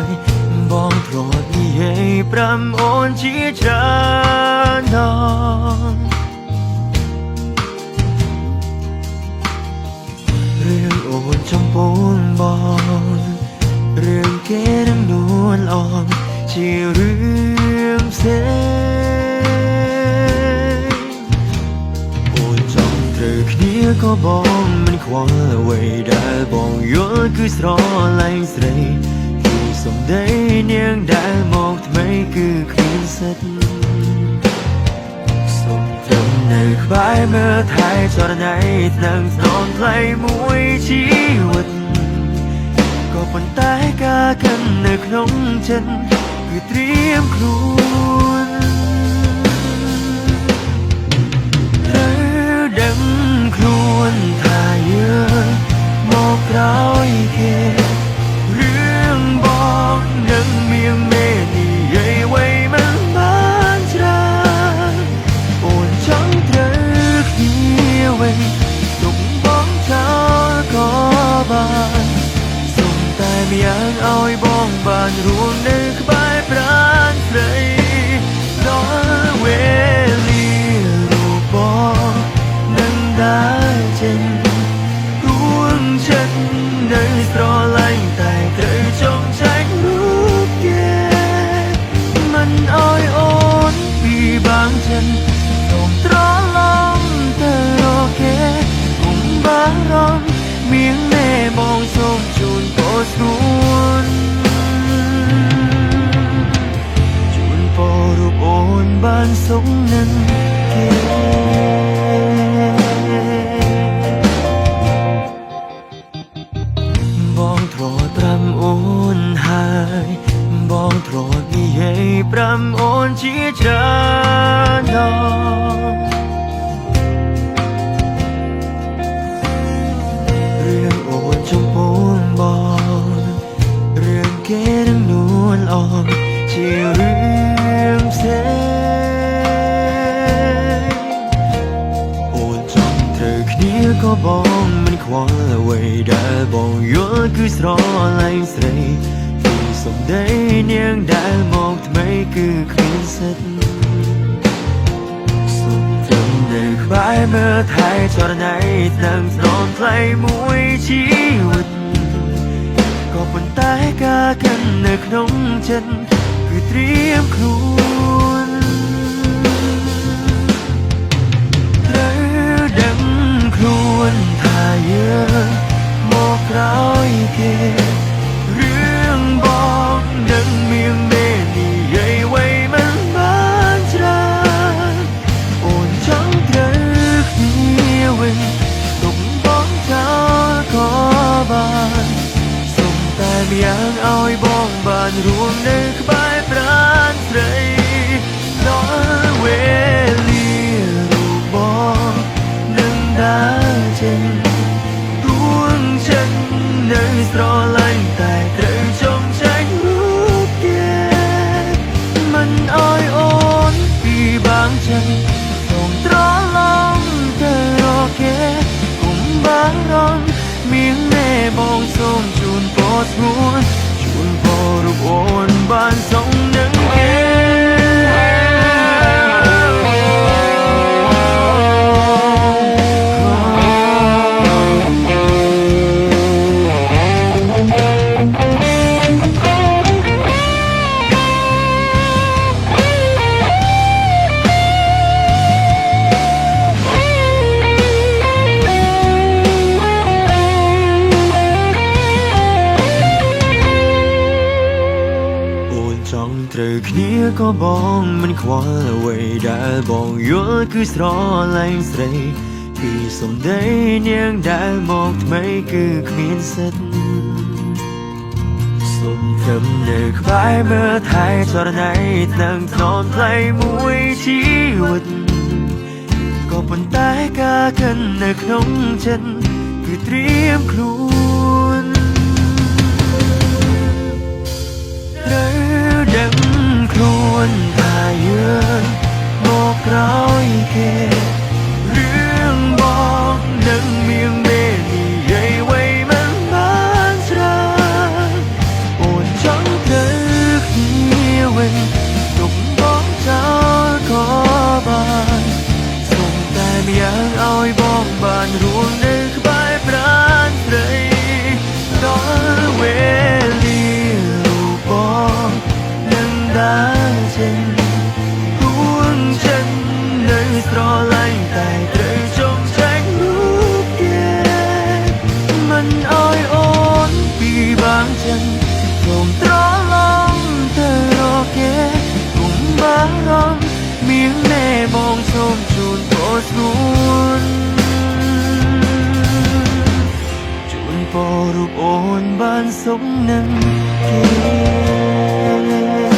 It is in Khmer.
យបងធ្លាប់និយាយប្រាំអូនជាច្រើនដងរឿងអូនចំពោះបងរឿងគេនឹងនួនអងជារឿងផ្សេងអូនចង់ត្រូវគ្នាក៏បងមិនខ្វល់អ្វីដែលបងយល់គឺស្រឡាញ់ស្រីគឺសំដីនាងដែលមកថ្មីគឺគ្មានសិទ្ធិសូមត្រឹមនៅក្បែរមើលថែចរណៃនឹងស្នងថ្លៃមួយជីវិតក៏ប៉ុន្តែការកិននៅក្នុងចិត្តគឺត្រៀមខ្លួនត្រូវដឹងខ្លួនថាយើងមកក្រោយគេរឿងបងនឹងមានមេនិយាយអ្វីមិនបានច្រើនអូនចង់ត្រូវគ្នាវិញទុកបងចោលក៏បានសូមតែម្យ៉ាងឲ្យបងបានរួមនៅក្បែរប្រាណស្រីដល់វេលារូបបងនឹងដើរចេញរួងចិត្តនៅស្រឡាញ់តែត្រូវចងចែករូបគេមិនឲ្យអូនពីបាងចិត្តសូមត្រឡប់ទៅរកគេកុំបារម្ភមានមេបងសូមជូនពរស្ងួនជូនពររូបអូនបានសុខនឹងគេបងធ្លាប់ប្រាំអូនហើយបងធ្លាប់និយាយប្រាំអូនជាច្រើនដងរឿងអូនចំពោះបងរឿងគេនឹងនួនអងជារឿងផ្សេងអូនចង់ត្រូវគ្នាក៏បងមិនខ្វល់អ្វីដែលបងយល់គឺស្រឡាញ់ស្រីពីសំដីនាងដែលមកថ្មីគឺគ្មានសិទ្ធិសូមត្រឹមនៅក្បែរមើលថែចរណៃនឹងស្នងថ្លៃមួយជីវិតក៏ប៉ុន្តែការកិននៅក្នុងចិត្តគឺត្រៀមខ្លួនត្រូវដឹងខ្លួនថាយើងមកក្រោយគេរឿងបងនឹងមានមេនិយាយអ្វីមិនបានច្រើនអូនចង់ត្រូវគ្នាវិញទុកបងចោលក៏បានសូមតែម្យ៉ាងឲ្យបងបានរួមនៅក្បែរប្រាណស្រីដល់វេលារូបបងនឹងដើរចេញរួងចិត្តនៅស្រឡាញ់តែត្រូវចងចែករូបគេមិនឲ្យអូនពីបាងចិត្តសូមត្រឡប់ទៅរកគេកុំបារម្ភមានមេបងសូមជូនពរស្ងួនជូនពររូបអូនបានសុខនឹងគេអូនចង់ត្រូវគ្នាក៏បងមិនខ្វល់អ្វីដែលបងយល់គឺស្រឡាញ់ស្រីពីសំដីនាងដែលមកថ្មីគឺគ្មានសិទ្ធិសូមត្រឹមនៅក្បែរមើលថែចរណៃនឹងថ្នមថ្លៃមួយជីវិតក៏ប៉ុន្តែការកិននៅក្នុងចិត្តគឺត្រៀមខ្លួនត្រូវដឹងខ្លួនថាយើងមកក្រោយគេរឿងបងនឹងមានមេនិយាយអ្វីមិនបានច្រើនអូនចង់ រូបអូនបានសុខនឹងគេ។